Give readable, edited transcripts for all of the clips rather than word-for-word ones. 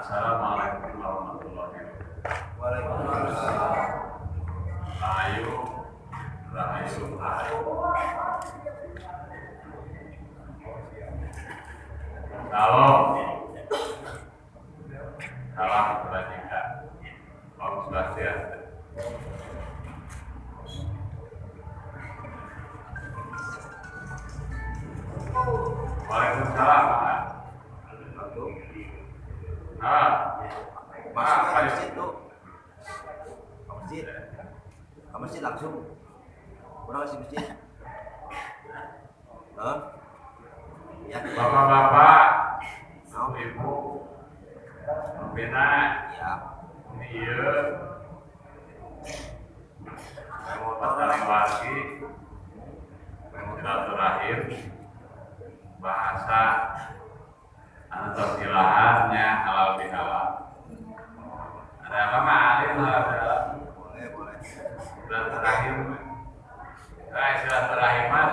Assalamualaikum warahmatullahi wabarakatuh. Waalaikumsalam. Rahayu, rahayu, rahayu. Salam. Salam kebajikan. Om Swastiastu. Waalaikumsalam. Ah, masuk ke masjid tuh. Ke masjid. Ke masjid langsung. Kurang sih masjid. Hah? Ya. Bapak-bapak, ibu, pembina, ya. Ini iya. Saling lagi, silaturahim, bahasa antar silahannya halal bihalal. Ada apa mah alim halal bihalal? Boleh, boleh. Silaturahim, nah silaturahim mah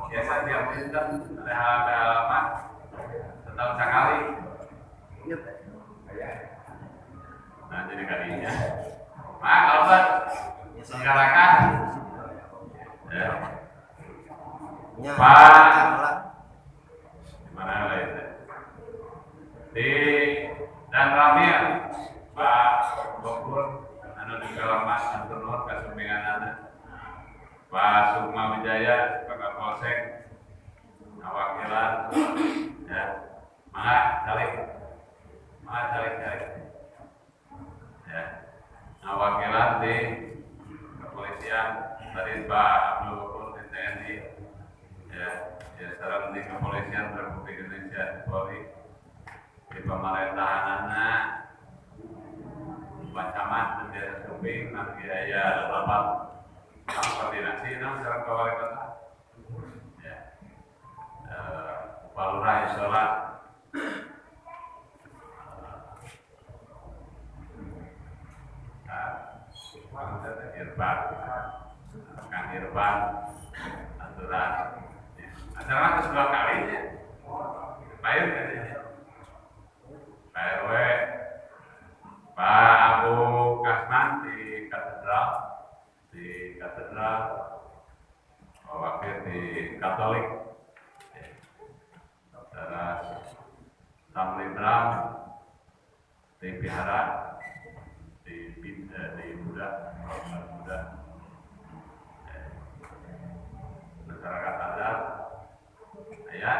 biasa tiap dinten ada halal bihalal mah setahun sekali. Nah jadi kalinya, mah kalau buat sekarang ya. Pak, di mana lah itu? Di dan Ramil, Pak Bogor, anu di Kalaman, Antunur, Kasumpingan Pak Sukma Wijaya, Pak Kapolsek, Awakilan, ya, mangga calik, mangga calik calik, ya, awakilan di kepolisian, tadi Pak Abdul Ghafur di TNI, ya, ya sekarang di kepolisian Republik Indonesia, Polri, di pemerintahan anak, Pak Camat di Desa Sumbing, nanti aya rapat koordinasi, nah sekarang ke wali kota, ya, Pak Lurah Isola, Irfan, Kang Irfan, aturan, acara ke sebelah kali ya, bayar kan ya, Pak RW, Pak Abu Kasman di katedral, Pak Wakil di Katolik, terus Tamli Bram di Pihara, di Buddha, Buddha, masyarakat adat, ya,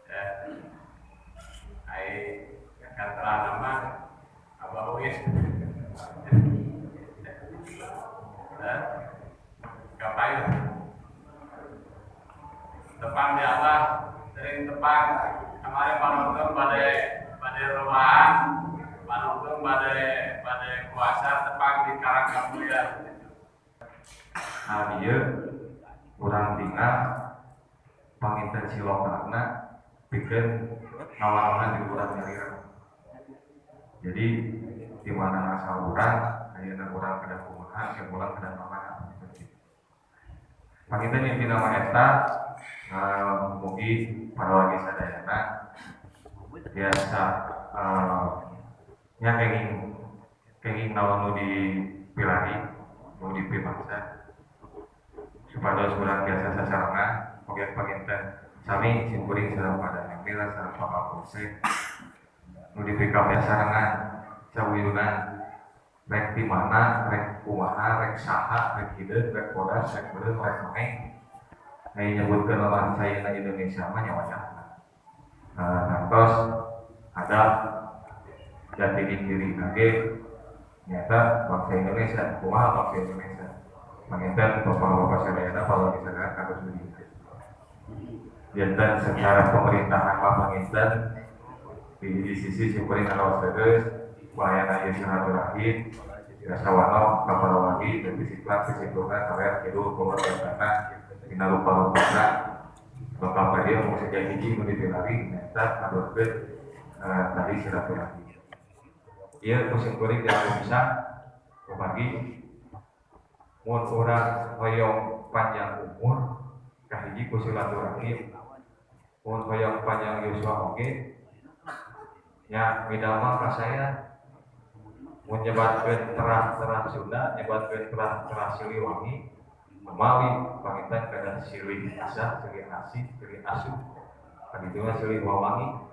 ya, ai kata nama apa uis, kapayu, tepang di Allah, sering tepang, kemarin panungtung pada rumahan, panungtung pada puasa tepang di Karang Kamulya. Nah dia urang tinggal panginten silokanna pikeun ngawarna di urang nyalira. Jadi di mana asal urang, ayeuna urang kedah kumaha, ke urang kedah kumaha. Panginten intina mah eta mugi para wargi sadayana biasa nya kenging naon nu dipilari, nu dipimaksa supados urang biasa sasarengan oge panginten sami simkuring sareng Pak Emil sareng Pak Kapolsek nu dipikap sasarengan sawuyunan rek di mana rek kumaha rek saha rek hideung rek bodas rek beureum rek mangeng aya nyebutkeun lawan sayana Indonesia mah nya wajahna nangtos ada jati diri nage nyata bangsa Indonesia kumaha bangsa Indonesia panginten bapak-bapak sadayana kalau misalkan harus begitu jantan secara pemerintahan mah panginten di sisi syukurin kalau terus wayana ieu silaturahim rasawano ka para wargi dan disiplin disiplina kalian kidul kulon dan dina lupa-lupana bapak dia mau saja hiji nu dipilari nyata kadorkeun tadi silaturahim ieu ku simkuring jangan bisa kumargi mun urang hoyong panjang umur kahiji ku silaturahim mun hoyong panjang yuswa oge Ya midamel ka saya mun nyebatkeun terah-terah Sunda, nyebatkeun terah-terah Siliwangi, memawi panginten kada silih asah, silih asih, silih asuh. Kaditu mah silih wawangi.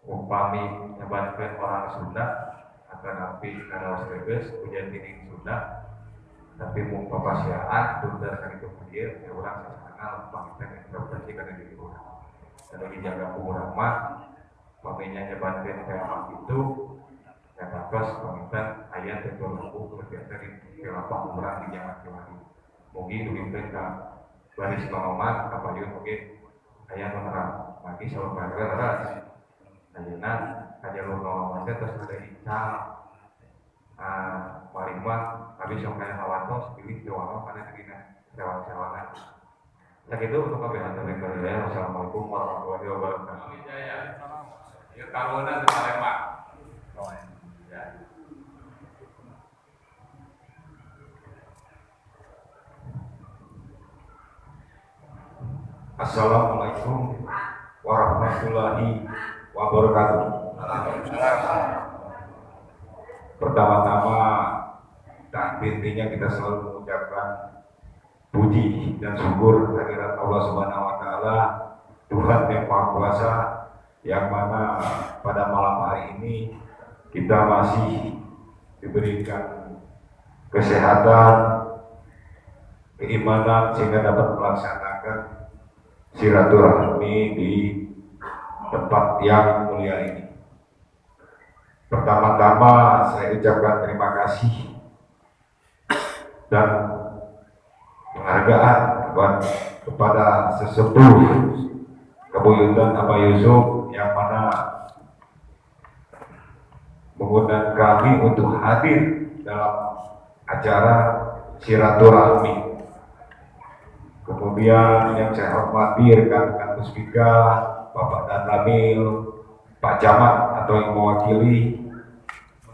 Upami nyebatkeun orang Sunda atanapi karaos geus hujan tining Sunda, tapi mung papasiaan tunda kaditu ka dieu ya urang sasarengan panginten introspeksi kana diri urang. Anu dijaga ku urang mah paminya nyebatkeun tema kitu ya tos panginten aya tutur lembu biasa di lapak urang di zaman kiwari. Mugi dugikeun ka baris nonoman kapayun oge aya nu nerang lagi saur leres. Ayeuna ka jalur nonoman teh tos ada ical. Paling mah abi sok aya hawatos pilih jawab kana dina sewang-sewangan. Sakitu untuk kabehan dari saya. Wassalamualaikum warahmatullahi wabarakatuh. Jaya. Ieu karueuna di Palembang. Ya. Assalamualaikum warahmatullahi wabarakatuh. Pertama-tama tak intinya kita selalu mengucapkan puji dan syukur kehadirat Allah Subhanahu wa Ta'ala, Tuhan yang Maha Kuasa, yang mana pada malam hari ini kita masih diberikan kesehatan, keimanan sehingga dapat melaksanakan silaturahmi di tempat yang mulia ini. Pertama-tama saya ucapkan terima kasih dan penghargaan kepada sesepuh Kabuyutan Abah Yusuf yang mana mengundang kami untuk hadir dalam acara silaturahmi. Kemudian yang saya hormati rekan-rekan Muspika, Bapak Danramil, Pak Camat atau yang mewakili,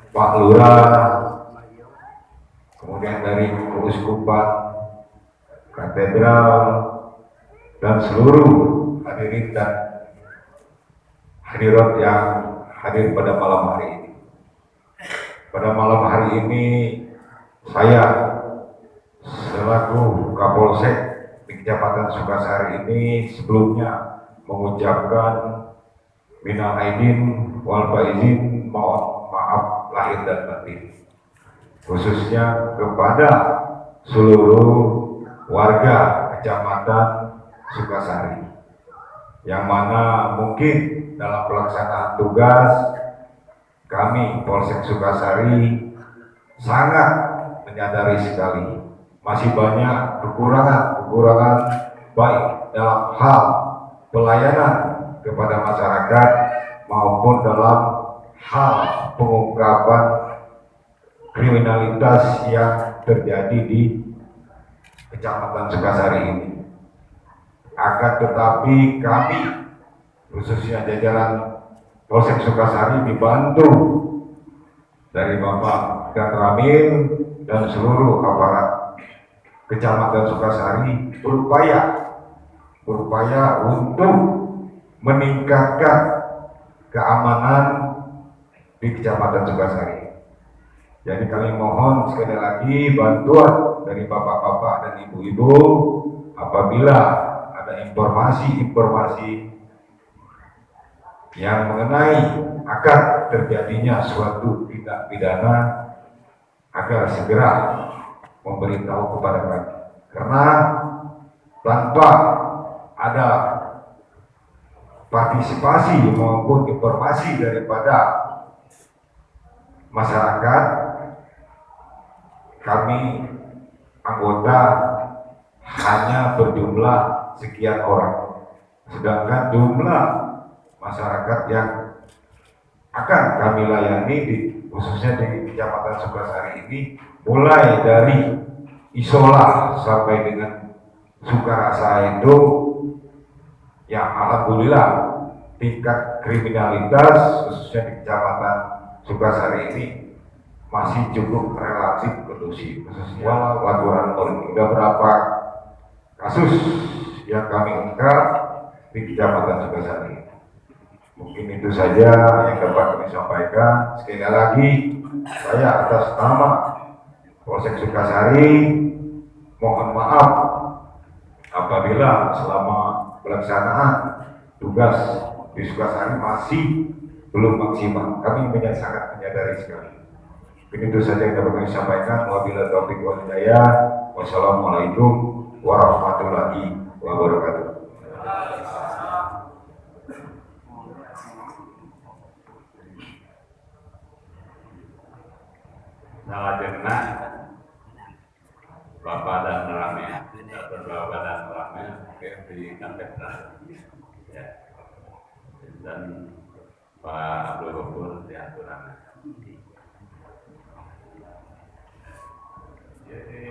Pak Lurah, kemudian dari Keuskupan Katedral, dan seluruh hadirin dan hadirat yang hadir pada malam hari ini. Pada malam hari ini saya selaku Kapolsek di Kecamatan Sukasari ini sebelumnya mengucapkan minal aidin wal faizin, mohon maaf lahir dan batin, khususnya kepada seluruh warga Kecamatan Sukasari yang mana mungkin dalam pelaksanaan tugas kami Polsek Sukasari sangat menyadari sekali masih banyak kekurangan-kekurangan baik dalam hal pelayanan kepada masyarakat maupun dalam hal pengungkapan kriminalitas yang terjadi di Kecamatan Sukasari ini. Akan tetapi kami khususnya jajaran Polsek Sukasari dibantu dari Bapak Danramil dan seluruh aparat Kecamatan Sukasari berupaya untuk meningkatkan keamanan di Kecamatan Sukasari. Jadi kami mohon sekali lagi bantuan dari bapak-bapak dan ibu-ibu apabila ada informasi-informasi yang mengenai akan terjadinya suatu tindak pidana agar segera memberitahu kepada kami. Karena tanpa ada partisipasi maupun informasi daripada masyarakat, kami anggota hanya berjumlah sekian orang, sedangkan jumlah masyarakat yang akan kami layani khususnya di Kecamatan Sukasari ini mulai dari Isola sampai dengan Sukarasa itu, ya alhamdulillah tingkat kriminalitas khususnya di Kecamatan Sukasari ini masih cukup relatif kondusif, khususnya laporan polisi. Sudah berapa kasus yang kami ungkap di Kecamatan Sukasari. Mungkin itu saja yang dapat kami sampaikan. Sekali lagi, saya atas nama Polsek Sukasari mohon maaf apabila selama pelaksanaan tugas di Sukasari masih belum maksimal. Kami sangat menyadari sekali. Begitu saja yang dapat kami sampaikan. Wabillahi taufiq wal hidayah. Wassalamualaikum warahmatullahi wabarakatuh. Salajengna Bapak dan Ramil, Bapak dan Ramil di Kapitra, ya, dan Pak Abdul Ghafur di aturan. Jadi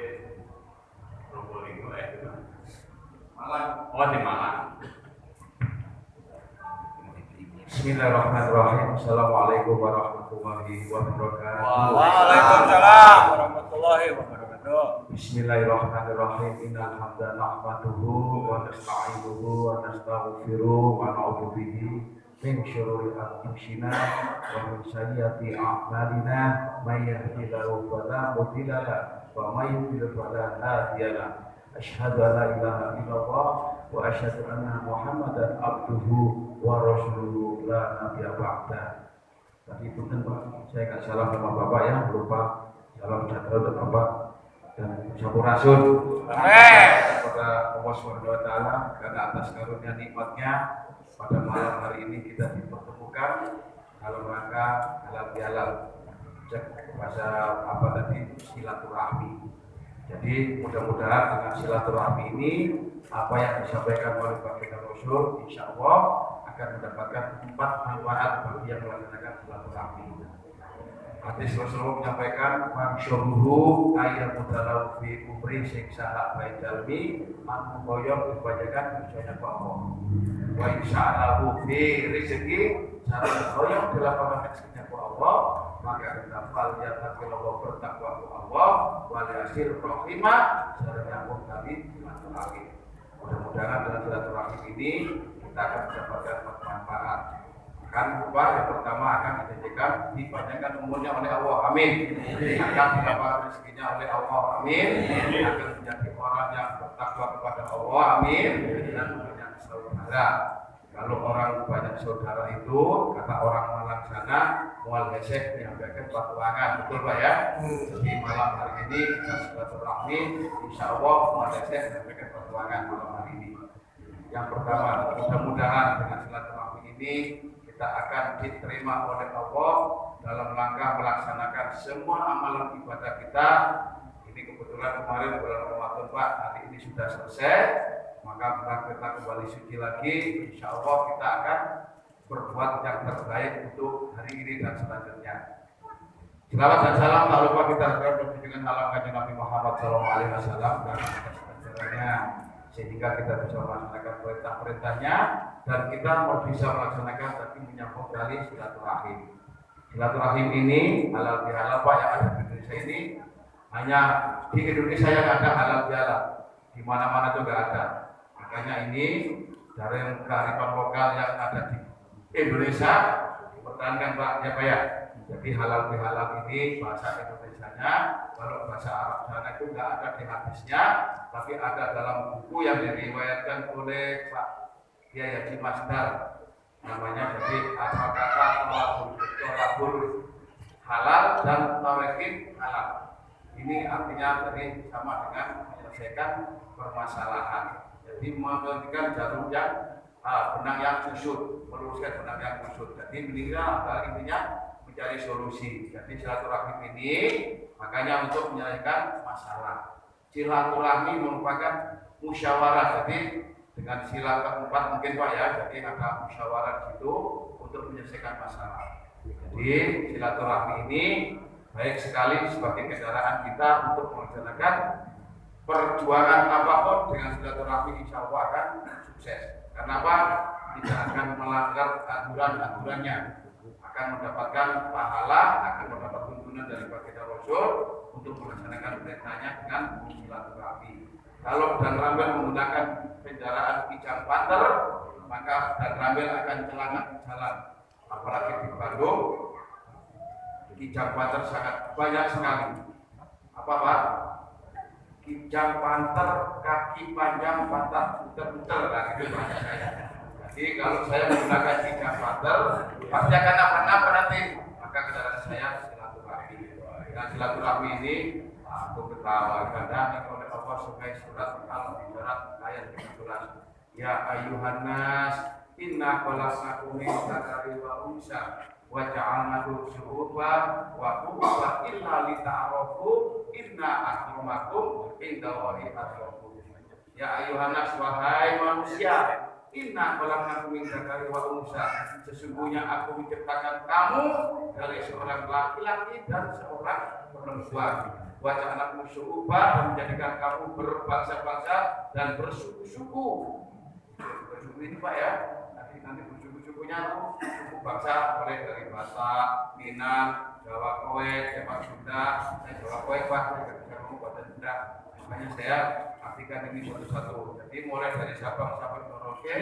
Probolinggo itu Malang, oh di Malang. Bismillahirrahmanirrahim. Assalamualaikum warahmatullahi wabarakatuh. Waalaikumsalam warahmatullahi wabarakatuh. Bismillahirrahmanirrahim. Innal hamda nahmaduhu wa nasta'inuhu wa nastaghfiruh wa na'udzu bihi min syururi anfusina wa min sayyiati a'malina. May yahdihillahu fala mudilla lahu wa may yudlil fala hadiya lahu. Asyhadu an la ilaha illallah wa asyhadu anna Muhammadan abduhu wa rasuluhu la nabiyya ba'da. Tadi punten Pak, saya nggak salam sama Bapak ya, lupa. Salam sejahtera untuk Bapak dan sampurasun. Amin. Kepada Allah Subhanahu wa taala karena atas karunia nikmatnya pada malam hari ini kita dipertemukan dalam rangka halal bihalal. Cek bahasa apa tadi, silaturahmi. Jadi mudah-mudahan dengan silaturahmi ini apa yang disampaikan oleh Baginda Rasul insya Allah akan mendapatkan 4 manfaat bagi yang melaksanakan silaturahmi. Hadis Rasulullah menyampaikan mansyobuhu ayat mudalau fi umri sing saha bae dalmi anu koyong dipanjakan tujuannya ku Allah. Wa insyaallahu fi rezeki sareng koyong dilakukan rezekinya ku Allah, maka kita fal ya taqillah bertakwa ku Allah wal yasir rahimah sareng nyambung tali silaturahim. Mudah-mudahan dengan silaturahim ini kita akan mendapatkan manfaat. Kan apa yang pertama akan dijanjikan dipanjangkan umurnya oleh Allah, amin. Akan mendapat rezekinya oleh Allah, amin. Akan menjadi orang yang bertakwa kepada Allah, amin. Dan banyak saudara. Kalau orang banyak saudara itu, kata orang Malang sana, mual hesek menyampaikan patuangan, betul Pak ya? Jadi malam hari ini kita silaturahmi, insya Allah mual hesek menyampaikan patuangan malam hari ini. Yang pertama, mudah-mudahan dengan silaturahmi ini kita akan diterima oleh Allah dalam langkah melaksanakan semua amalan ibadah kita. Ini kebetulan kemarin bulan Ramadan Pak, hari ini sudah selesai, maka kita kembali suci lagi. Insya Allah kita akan berbuat yang terbaik untuk hari ini dan selanjutnya. Selawat dan salam tak lupa kita harapkan junjungan alam kanjeng Nabi Muhammad SAW dan atas ajarannya, sehingga kita bisa melaksanakan perintah-perintahnya dan kita bisa melaksanakan tadi menyambung tali silaturahim. Silaturahim ini halal bihalal Pak yang ada di Indonesia ini hanya di Indonesia yang ada halal bihalal, di mana-mana itu nggak ada. Makanya ini dari kearifan lokal yang ada di Indonesia dipertahankan Pak ya Pak ya. Jadi halal bihalal ini bahasa Indonesianya, kalau bahasa Arab sana itu nggak ada di hadisnya, tapi ada dalam buku yang diriwayatkan oleh Pak Kiai Haji Masdar namanya. Jadi asal kata tolabul halal dan tarekin halal. Ini artinya tadi sama dengan menyelesaikan permasalahan. Jadi menghentikan jarum yang benang yang kusut, meluruskan benang yang kusut. Jadi minimal intinya mencari solusi. Jadi silaturahmi ini makanya untuk menyelesaikan masalah. Silaturahmi merupakan musyawarah. Jadi dengan sila keempat mungkin Pak ya, jadi ada musyawarah di situ untuk menyelesaikan masalah. Jadi silaturahmi ini baik sekali sebagai kendaraan kita untuk melaksanakan perjuangan apapun. Dengan silaturahmi insya Allah akan sukses. Karena apa? Tidak akan melanggar aturan-aturannya, akan mendapatkan pahala, akan mendapat tuntunan dari baginda Rasul untuk melaksanakan perintahnya dengan silaturahmi. Kalau dan Rambil menggunakan kendaraan Kijang Panter, maka maka dan ramil akan celana di jalan. Apalagi di Bandung, Kijang Panter sangat banyak sekali. Apa Pak? Kijang Panter, kaki panjang, pantat puter-puter, lah gitu bahasa saya. Jadi kalau saya menggunakan Kijang Panter, pasti akan apa-apa nanti. Maka kendaraan saya silaturahmi. Dan silaturahmi ini aku ketawa karena oleh Allah sungai surat Al-Hujurat ayat 13. Ya ayyuhan nas, inna khalaqnakum min dzakarin wa unsa wa ja'alnakum syu'uban wa qubba illa lita'arafu inna akramakum indallahi atqakum. Ya ayyuhan nas, wahai manusia, inna khalaqnakum min dzakarin wa unsa, sesungguhnya aku menciptakan kamu dari seorang laki-laki dan seorang perempuan. Wa ja'alnakum syu'uban, dan menjadikan kamu berbangsa-bangsa dan bersuku-suku. Bersuku ini Pak ya, nanti bersuku-sukunya tuh suku bangsa mulai dari Batak, Minang, Jawa Koek, Jawa Sunda. Saya Jawa Koek Pak, saya nggak bisa ngomong bahasa Sunda. Makanya saya artikan ini satu-satu. Jadi mulai dari Sabang sampai Merauke,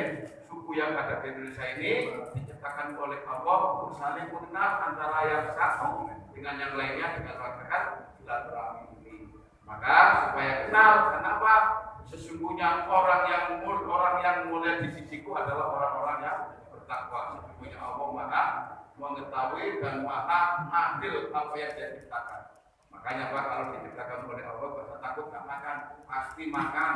suku yang ada di Indonesia ini diciptakan oleh Allah untuk saling mengenal antara yang satu dengan yang lainnya dengan melaksanakan silaturahmi ini. Maka supaya kenal, kenapa? Sesungguhnya orang yang mulia di sisiku adalah orang-orang yang bertakwa. Sesungguhnya Allah Maha mengetahui dan Maha adil apa yang dia ciptakan. Makanya Pak, kalau diciptakan oleh Allah, gak usah takut gak makan, pasti makan.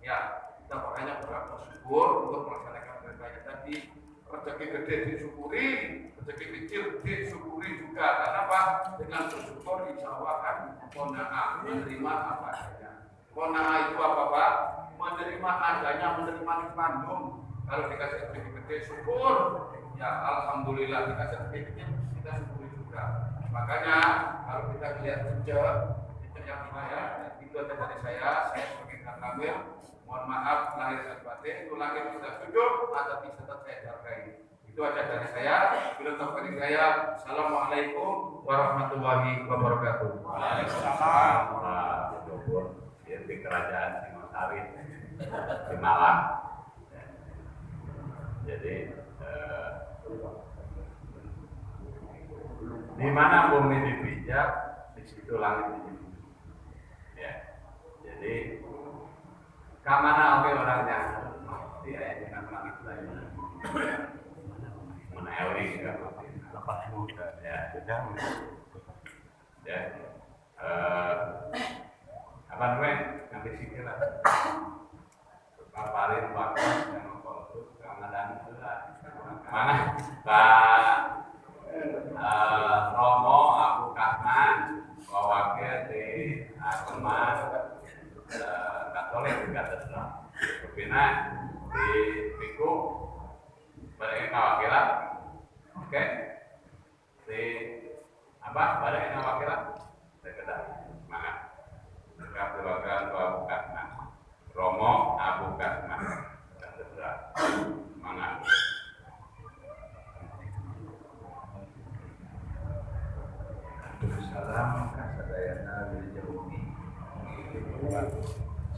Ya, kita makanya bersyukur untuk melaksanakan perintahnya tadi. Rezeki gede disyukuri, rezeki kecil disyukuri juga. Karena Pak, dengan bersyukur insya Allah akan qanaah, menerima apa adanya. Qanaah itu apa Pak? Menerima adanya, menerima nikmat. Kalau dikasih rezeki gede syukur, ya alhamdulillah. Dikasih rezeki kecil kita syukuri juga. Makanya kalau kita lihat jejak yang saya, itu aja dari saya sebagai Kanramil, mohon maaf lahir dan batin, itu lahir sudah sujud atau tetap saya hargai. Itu aja dari saya. Bila taufik saya, assalamualaikum warahmatullahi wabarakatuh. Waalaikumsalam. Di kerajaan Singosari di Malang. Jadi di mana bumi dipijak, di situ langit dijunjung. Ya. Jadi kamana oke orangnya? Di ayat langit lah. Mana eling ya. Ya. Apa namanya? Sampai sini lah. Paparin waktu yang konsul Ramadan itu lah. Mana Pak Romo Abu Kasman, wakil di agama Katolik juga terserah. Rupina di Piku, barangnya ngawakilan, oke? Di apa? Barangnya ngawakilan, saya kata semangat. Lengkap diwakilkan Abu Kasman, Romo Abu Kasman, terserah. Semangat. Salam kasadayana wilujeng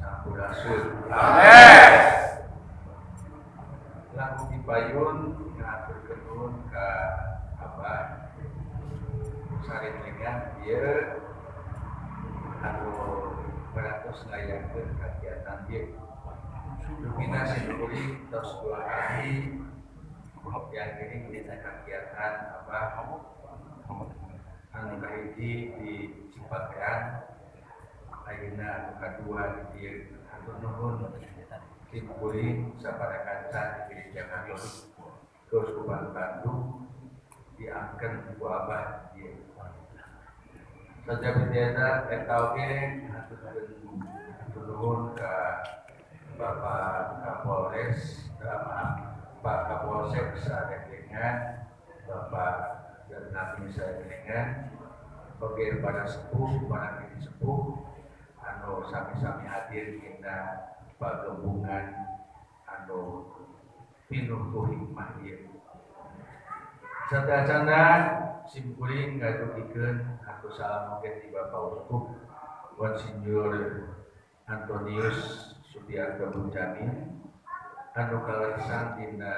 sampurasun. Amin. Langkung dipayun ngaturkeun nuhun ka Abah sarenjengan ieu anu parantos ngayakeun kagiatan ieu. Rupina simkuring tos dua kali yang ini dina kagiatan Abah anu kahiji di Cipatean, ayeuna anu kadua di dieu. Hatur nuhun simkuring sapara kanca di Gereja Katolik Keuskupan Bandung diangkeun ku Abah dieu. Saja biasa eta oge hatur nuhun ka Bapak Kapolres, maaf Pak Kapolsek sarenjengan, Bapak dan nanti saya dengan oge para sepuh, para kini sepuh anu sami-sami hadir dina pagembungan anu pinuh ku hikmah ieu. Sadayana simkuring ngadugikeun hatur salam oge ti Bapak Uskup Monsinyur Antonius Subianto Bunjamin anu kaleresan dina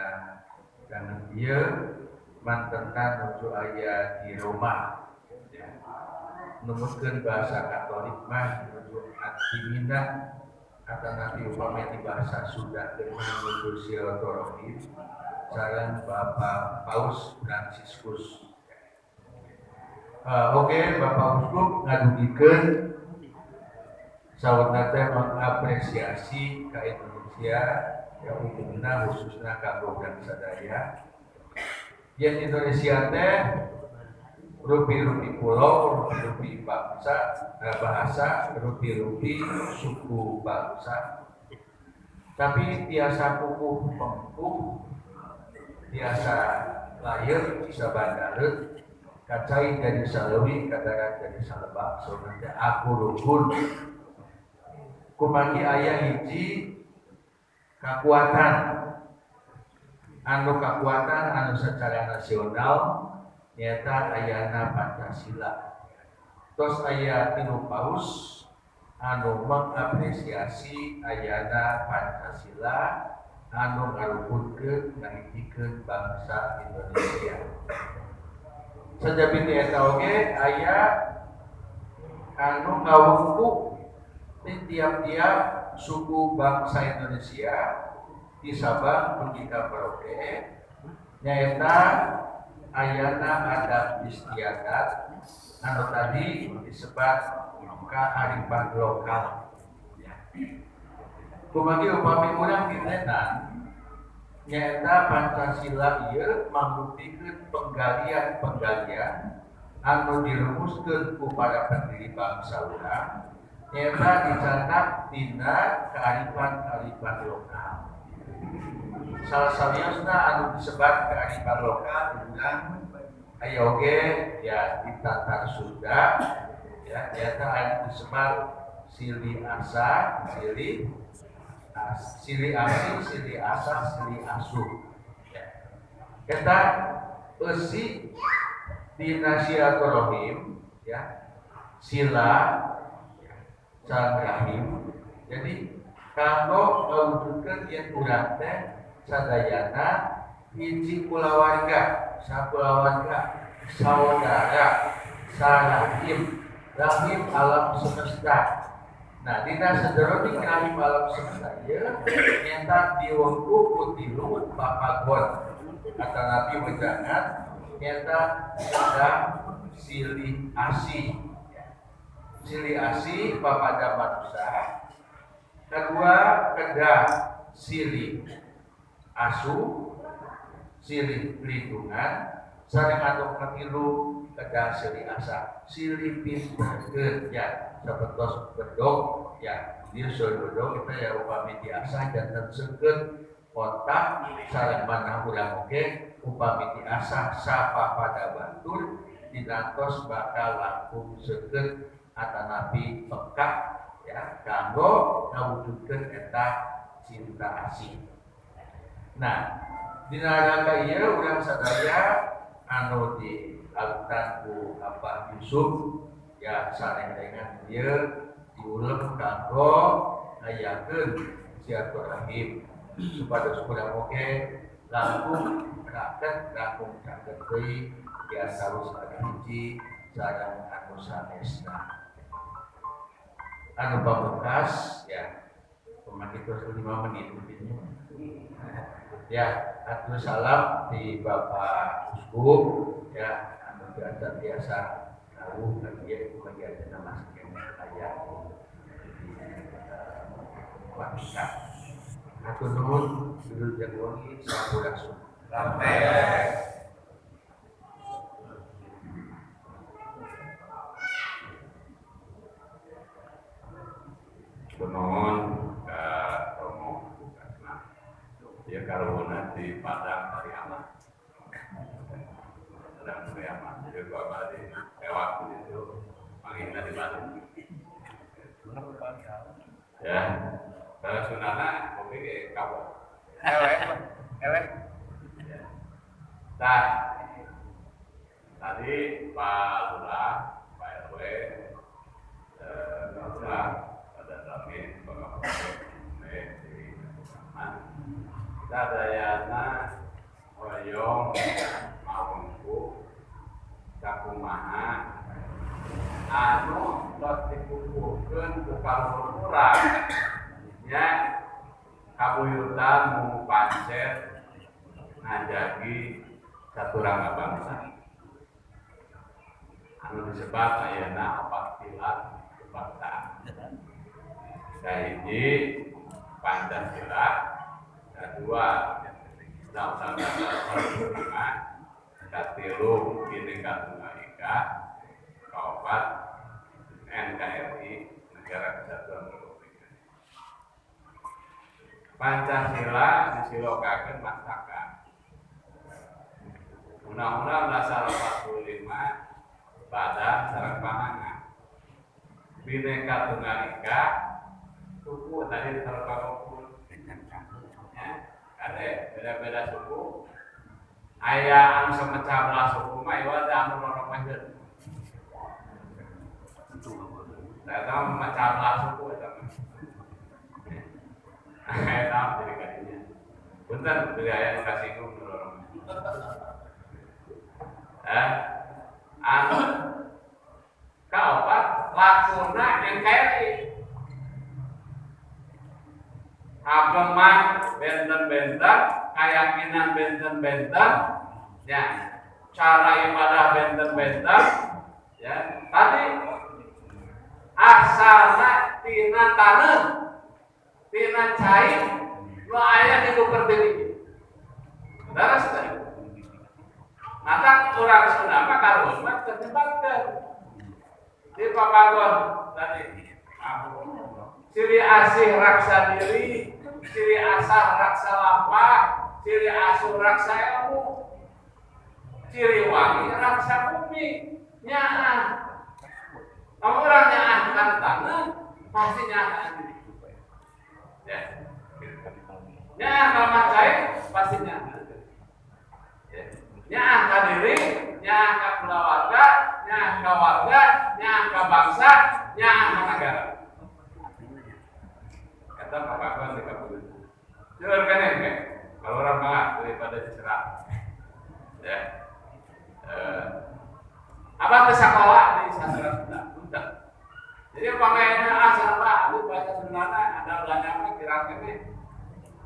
danget ieu mantenna nuju aya di Roma ya. Numutkeun bahasa Katolik mah nuju Adimina atanapi upami di bahasa Sunda mah nuju silaturahim sareng Bapak Paus Fransiskus. Oke, Bapak Uskup ngadugikeun saurna teh mengapresiasi ka Indonesia ya umumna khususna ka urang sadaya. Yen Indonesia teh rupi-rupi pulau, rupi-rupi bangsa, bahasa, rupi-rupi suku bangsa. Tapi tiasa kukuh pengkuh, tiasa lahir sabandareut, kacai jadi saleuwi, kadarat jadi salebak, saurna teh aku rukun. Kumargi aya hiji kakuatan anu kakuatan anu secara nasional nyata ayana Pancasila. Tos aya tilu paus anu mengapresiasi ayana Pancasila anu ngaruhunkeun ngahijikeun bangsa Indonesia. Sajabina eta oge aya anu ngawengku di tiap-tiap suku bangsa Indonesia di Sabang dugi ka Merauke nyaeta ayana adat istiadat anu tadi disebat kearifan lokal. Kumargi upami urang ditenan nyaeta Pancasila ieu mangrupikeun penggalian-penggalian anu dirumuskeun ku para pendiri bangsa urang nyaeta dicatat dina kearifan-kearifan lokal. Salah sawiosna anu disebat kearifan lokal urang aya oge ya di Tatar Sunda ya nyaeta anu disebat silih asa, silih silih asih, silih asah, silih asuh. Ya. Eta eusi dina silaturahim ya sila ya, sareng rahim. Jadi kanggo ngawujudkeun yen urang teh sadayana hiji kulawarga, sakulawarga, saudara, sarahim, rahim alam semesta. Nah, dina sajeroning rahim alam semesta ieu nyata diwengku ku tilu papagon atanapi wejangan nyata sedang silih asih. Silih asih papada manusa. Kedua kedah silih asuh, silih lindungan, sareng anu katilu kedah silih asah, silih pinterkeun ya. Sapertos bedog ya, dia soal bedog kita ya upami diasah janten seukeut otak sareng manah urang oge upami diasah sapapada batur dinantos bakal langkung seukeut atanapi peka ya kanggo ngawujudkeun eta cinta asih. Nah, dina rangka ieu urang sadaya anu dialutan ku Abah Yusuf ya sarengan ieu diulem kanggo ngayakeun silaturahim supados urang oge langkung raket langkung caket deui biasa wis hiji sareng anu sanesna. Anu pamungkas ya pemaki terus 5 menit mungkin ya atur salam di Bapak Uskup ya anu biasa biasa tahu kan dia itu lagi ada nama sekian aya di Vatikan. Atur nuhun wilujeng wengi sampurasun. Rampes. Nuhun ka Romo Bukasna. Ieu karuhunna di Padang Pariaman. Padang Pariaman. Jadi bapak di lewat itu panggilnya di Bandung. Ya, kalau sunana kopi ke kapok. Eleh, eleh. Nah, tadi Pak Lurah, Pak RW, Lurah, ada Ramin, Pak Kapolres, di Taman. Sadayana hoyong mawengku sakumaha anu tos dikukuhkeun ku kaluhur urang nya kabuyutan mung pancet ngajagi saturangga bangsa anu disebat ayeuna opat pilar kebangsaan. Sahiji Pancasila, kedua Undang-Undang Dasar 45, katilu Bhinneka Tunggal Ika, kaopat NKRI Negara Kesatuan Republik Indonesia. Pancasila disilokakeun mastaka. Undang-Undang Dasar 45 badan sareng pangangan. Bhinneka Tunggal Ika suku tadi terpakupun ya, kade beda-beda suku aya anu samecah belah suku mah ieu da anu roromeheun eta mecah belah suku eta mah eta jadi kadinya punten beli aya nu kasinggung nu roromeheun anu kaopat lakuna NKRI ageman benten-benten, keyakinan benten-benten, ya, cara ibadah benten-benten, ya. Tadi asalna tina taneuh, tina cai, nu aya di Pertiwi. Leres teh. Matak urang Sunda mah karuhun mah terjebakkeun di papagon tadi. Ciri asih raksa diri, ciri asah raksa lampah, ciri asuh raksa ilmu, ciri wangi raksa bumi. Nyaah. Kamu orang nyaah kan tanah, pasti nyaah. Ya. Nyaah kalau cair, pasti nyaah. Ya. Nyaah ka diri, nyaah ka keluarga, nyaah ka warga, nyaah ka bangsa, nyaah ka negara. Eta papagon di kabupaten. Jelas kan ya? Kalau orang malah daripada diserang. Ya. Apa teh sakola di sastra Sunda? Punten. Jadi pamainna asal Pak, lu bahasa Sundana ada belanyana kirang ini.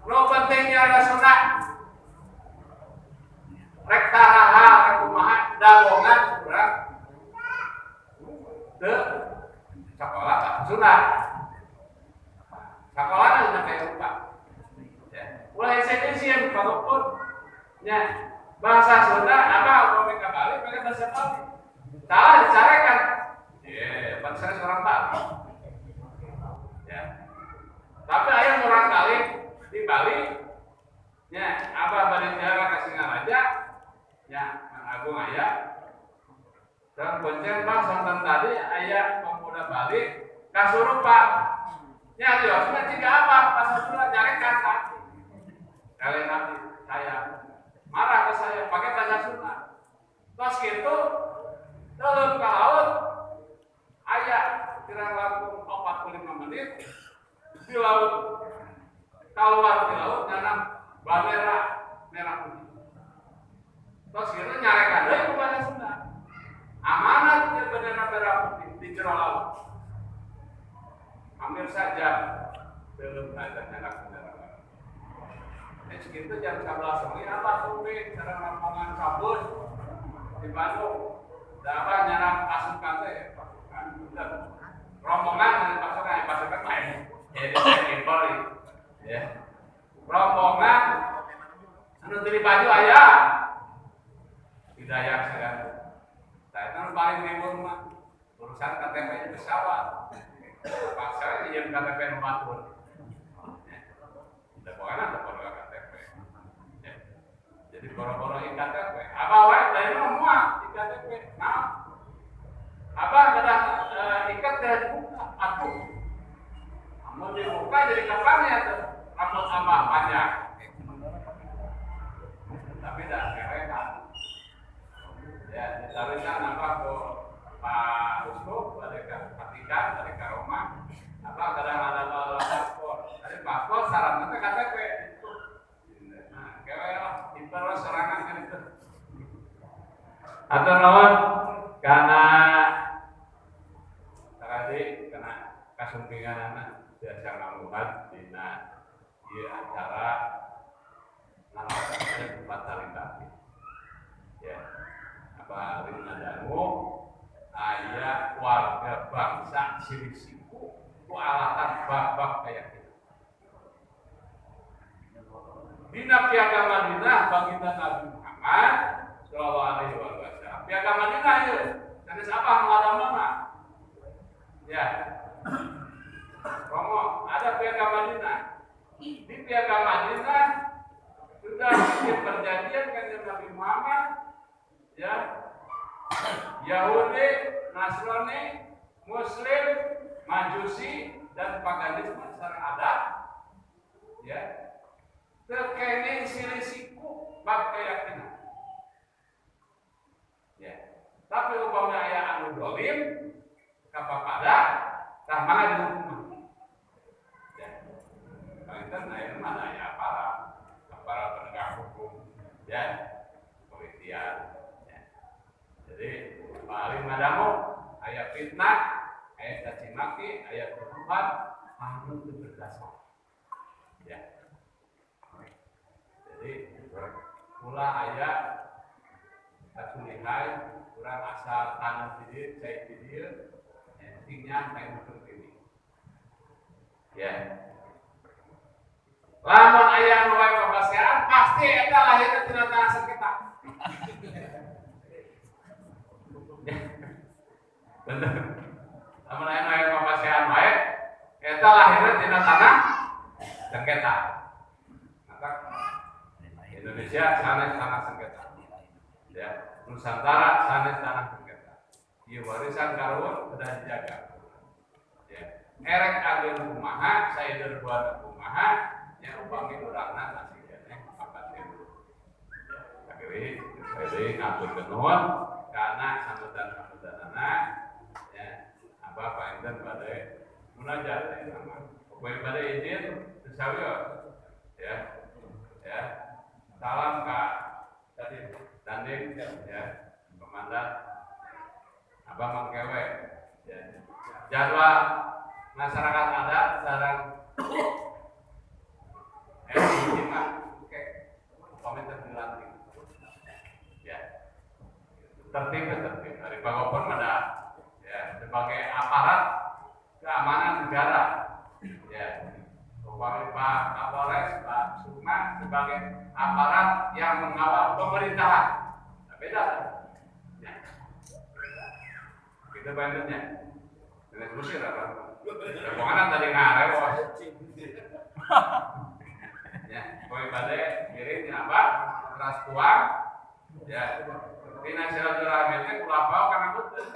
Nu pentingnya ada Sunda. Rek taraha, rek kumaha, dagongan urang teu sakola bahasa Sunda. Sekolah sudah kayak lupa. Ya. Mulai isin-isin, walaupun ya, bahasa Sunda apa mereka Bali, mereka bahasa Bali. Salah dicarekan. Ya, yeah, saya seorang Bali. Ya. Tapi ayah orang kali di Bali, ya, apa balik jalan ke Singaraja, ya, Mang Agung ayah. Dan bonceng bang sonten tadi ayah pemuda Bali kasurupan. Ya, sudah jika apa? Pasal sudah nyarekan tadi. Kalian nanti saya marah ke saya pakai bahasa Sunda. Terus gitu, dalam ke laut, ayah kira langkung 45 menit di laut, keluar di laut nyanam bendera merah putih. Terus gitu nyarekan deui bahasa Sunda. Amanat bendera merah putih di jero laut. Hampir saja belum ada nyanak bendera. Ini segitu jam 11 sore apa sore cara rombongan kabus di Bandung. Dan apa nyanak pasukan teh pasukan dan rombongan dan pasukan pasukan lain. Jadi saya ya. Rombongan anu teu baju aya. Tidak saya. Saya kan paling libur mah urusan KTP di pesawat. Paksa yang KTP nomor. Tidak boleh ada boro KTP. Ya. Jadi boro-boro iktp. Apa wae dari semua iktp. Nah. Apa kadang ikat tidak dibuka. Aduh. Mau dibuka jadi kapan ya tuh? Rambut tambah panjang. Tapi tidak kerekan. Ya, ditaruhnya nampak kok Pak Uskup, ada Vatikan, ada Roma. Apa kadang ada paspor. Dari paspor syaratnya KTP. Atau nuhun karena tadi karena kasumpinganana biasa ngamuhat dina ieu acara ngalakukeun fatalitasi. Ya. Apa ari ngadangu aya warga bangsa silih siku ku alatan bab-bab keyakinan. Dina Piagam Madinah baginda Nabi Muhammad sallallahu alaihi wasallam. Piagam Madinah ieu sanes apa nu ngadamel? Ya. Romo, ada Piagam Madinah. Di Piagam Madinah sudah bikin perjanjian dengan Nabi Muhammad, ya. Yahudi, Nasrani, Muslim, Majusi, dan paganisme secara adat, ya. Terkene silisiku bab keyakinan. Ya. Tapi upamanya aya anu dolim kapapada tah mangga dihukum. Ya. Panginten aya mana aya aparat penegak hukum, ya, kepolisian. Ya. Jadi paling ngadamu aya fitnah, aya caci maki, aya tuduhan anu teu berdasar. Ya. Jadi ulah aya kaculihai kurang asal tanah di dieu, cai di dieu, tingnya kayak motor ini. Ya. Lamun aya nu wae papasean pasti eta lahirna tina tanah sengketa. Bener. Lamun aya nu wae papasean wae eta lahirna tina tanah sengketa. Maka Indonesia sanes tanah sengketa. Ya, Nusantara sanes tanah sengketa. Ieu warisan karuhun kedah dijaga. Ya. Erek ageung kumaha, saider buana kumaha, nya upami urangna masih keneh papasean. Ya, sakali saya ngaturkeun nuhun kana sambutan-sambutanana ya, apa panginten bade munajat ya sama. Upami bade izin sawios. Ya. Ya. Salam ka tadi Dandim ya, komandan Abah Mangkewe ya. Jadwal masyarakat adat sareng MIC mah oke, komentar dilantik. Ya. Tertib tertib dari Pagopon ada ya sebagai aparat keamanan negara. Ya. Upami Pak Kapolres, Pak Sukma sebagai aparat yang mengawal pemerintahan. Nah, beda. Ya. Kita bantunya. Jenis musir apa? Pokoknya tadi ngarewos. Ya, poin bade kirim apa? Keras tuang. Ya. Tina silaturahmi teh ulah bau kana beuteung.